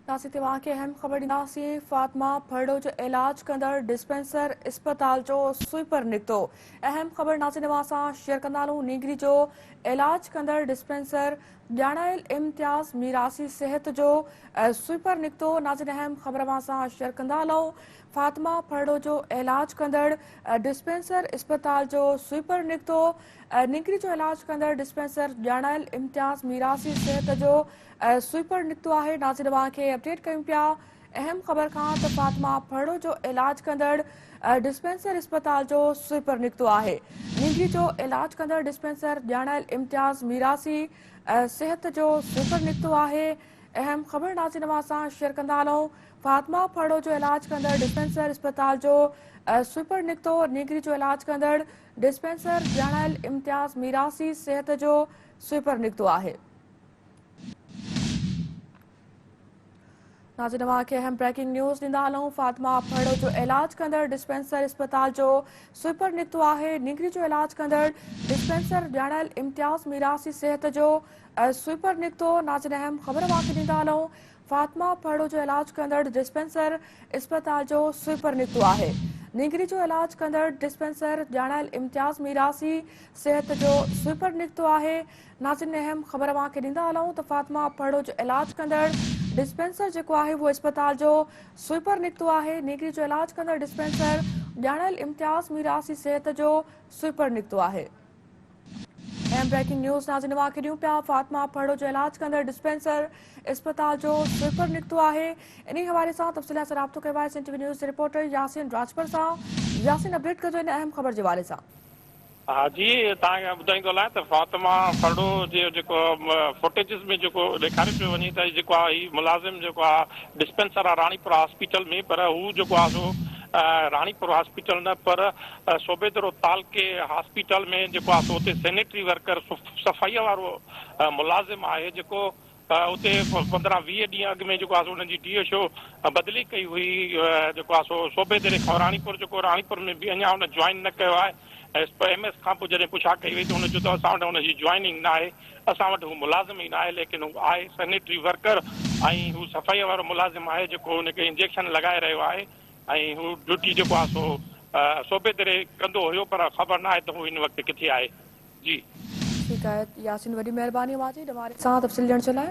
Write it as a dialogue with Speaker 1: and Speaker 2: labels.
Speaker 1: ناصر توهان کي اهم خبر ڏينداسين فاطمه ڦرڙو جو علاج ڪندڙ ڊسپينسر اسپتال جو سوئپر نڪتو اهم خبر ناظرين اوهان سان شيئر ڪندا هلون نينگري جو علاج ڪندڙ ڊسپينسر ڄاڻايل امتياز ميراثي صحت جو سوئپر نڪتو ناظرين اهم خبر اوهان سان شيئر ڪندا هلون فاطمه ڦرڙو جو علاج ڪندڙ ڊسپينسر اسپتال جو سوئپر نڪتو نينگري جو علاج ڪندڙ ڊسپينسر ڄاڻايل امتياز ميراثي صحت جو سوئپر نڪتو آهي ناظرين اوهان کي اپڊيٽ ڪيون پيا اهم خبر کان ته فاطمه ڦرڙو جو علاج ڪندڙ ڊسپينسر اسپتال جو سوئپر نڪتو آهي نينگري جو علاج ڪندڙ ڊسپينسر ڄاڻايل امتياز ميراثي صحت جو سوئپر نڪتو آهي اهم خبر ناظرين اوهان سان شيئر ڪندا هلون فاطمه ڦرڙو جو علاج ڪندڙ ڊسپينسر اسپتال جو سوئپر نڪتو نينگري جو علاج ڪندڙ ڊسپينسر ڄاڻايل امتياز ميراثي صحت جو سوئپر نڪتو آهي. ناظرين اوهان کي اهم بريڪنگ نيوز ڏيندا هلون فاطمه ڦرڙو جو علاج ڪندڙ ڊسپينسر اسپتال جو سوئپر نڪتو آهي نينگري جو علاج ڪندڙ ڊسپينسر ڄاڻايل امتياز ميراثي صحت جو سوئپر نڪتو ناظرين اهم خبر اوهان کي ڏيندا هلون فاطمه ڦرڙو جو علاج ڪندڙ ڊسپينسر اسپتال جو سوئپر نڪتو آهي نينگري جو علاج ڪندڙ ڊسپينسر ڄاڻايل امتياز ميراثي صحت جو سوئپر نڪتو آهي ناظرين اهم خبر اوهان کي ڏيندا هلون ته فاطمه ڦرڙو جو علاج ڪندڙ ڊسپينسر جيڪو آهي اهو اسپتال جو سوئپر نڪتو آهي نينگري جو علاج ڪندڙ ڊسپينسر ڄاڻايل امتياز ميراثي صحت جو سوئپر نڪتو آهي. اهم بريڪنگ نيوز ناظرين اوهان کي ڏيون پيا فاطمه ڦرڙو جو علاج ڪندڙ ڊسپينسر اسپتال جو سوئپر نڪتو آهي انهي حوالي سان تفصيل سان رابطو ڪيو آهي سنڌ ٽي وي نيوز جي رپورٽر ياسين راڄپر سان ياسين اپڊيٽ ڪجو ان اهم خبر جي حوالي سان.
Speaker 2: ها جي توهان کي ٻڌائيندو هلان ته فاطمه ڦرڙو جي جيڪو فوٽيجز ۾ جيڪو ڏيکاريو پيو وڃي ته جيڪو آهي هي ملازم جيڪو آهي ڊسپينسر آهي راڻيپور هاسپيٽل ۾ پر هو جيڪو آهي سو راڻيپور هاسپيٽل نه پر صوبيدرو تعلقي هاسپيٽل ۾ جيڪو آهي سو اتي سينيٽري ورڪر صفائي وارو ملازم آهي جيڪو اتي 15 20 ڏينهن اڳ ۾ جيڪو آهي سو انهن جي ڊي ايڇ او بدلي ڪئي هئي جيڪو آهي سو صوبي دري کان راڻيپور جيڪو راڻيپور ۾ به اڃا ان جوائن نه ڪيو آهي ايم ايس کان پوء جڏهن پڇا ڪئي وئي ته ان چيو ته اسان وٽ ان جي جوائننگ نه آهي اسان وٽ هو ملازم ئي نه آهي ليڪن هو آهي سينيٽري ورڪر ۽ هو صفائي وارو ملازم آهي جيڪو ان کي انجيڪشن لڳائي رهيو آهي ۽ هو ڊيوٽي جيڪو آهي سو صوبي دري ڪندو هيو پر خبر نه آهي ته هو هن وقت ڪٿي آهي جي.
Speaker 1: ٺيڪ آهي ياسين وڏي مهرباني اوهان جي ڏواري سان تفصيل ڏيڻ جي لاء.